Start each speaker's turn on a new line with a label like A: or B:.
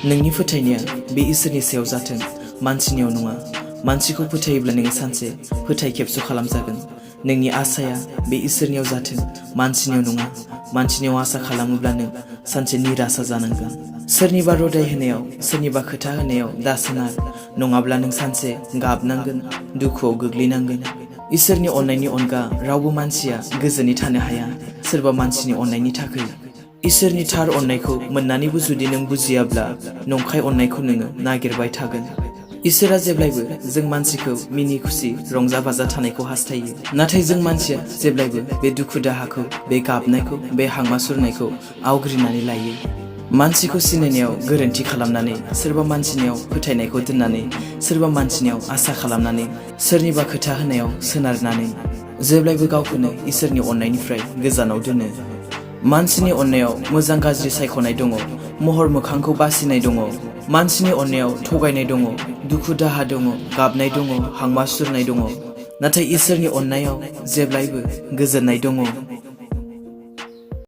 A: नोंनि फोथायनाया बे इसोरनि सायाव जाथों, मानसिनियाव नङा। मानसिखौ फोथायोब्ला नोङो सानसे फोथाय खेबस' खालामजागोन। नोंनि आसाया बे इसोरनियाव जाथों, मानसिनियाव नङा। मानसिनियाव आसा खालामोब्ला नों सानसे निरासा जानांगोन। सोरनिबा रदाय होनायाव, सोरनिबा खोथा होनायाव दासोनार, नङाब्ला नों सानसे गाबनांगोन, दुखुआव गोग्लैनांगोन। इसोरनि अननायनि अनगा रावबो मानसिया गोजोनै थानो हाया, सोरबा मानसिनि अननायनि थाखाय। इसोरनि थार अननायखौ मोननानैबो जुदि नों बुजियाब्ला नंखाय अननायखौ नोङो नागिरबाय थागोन। इसोरा जेब्लायबो जों मानसिखौ मिनि खुसि रंजा बाजा थानायखौ हास्थायो, नाथाय जों मानसिया जेब्लायबो बे दुखु दाहाखौ, बे गाबनायखौ, बे हांमा सुरनायखौ आवग्रिनानै लायो। मानसिखौ सिनायनायाव गोरोन्थि खालामनानै, सोरबा मानसिनियाव फोथायनायखौ दोननानै, सोरबा मानसिनियाव आसा खालामनानै, सोरनिबा खोथा होनायाव सोनारनानै जेब्लायबो गावखौनो इसोरनि अननायनिफ्राय गोजानाव दोनो। मानसिनि अननायाव मोजां गाज्रि सायख'नाय दङ, महर मोखांखौ बासिनाय दङ। मानसिनि अननायाव थगायनाय दङ, दुखु दाहा दङ, गाबनाय दङ, हांमा सुरनाय दङ। नाथाय इसोरनि अननायाव जेब्लायबो गोजोननाय दङ।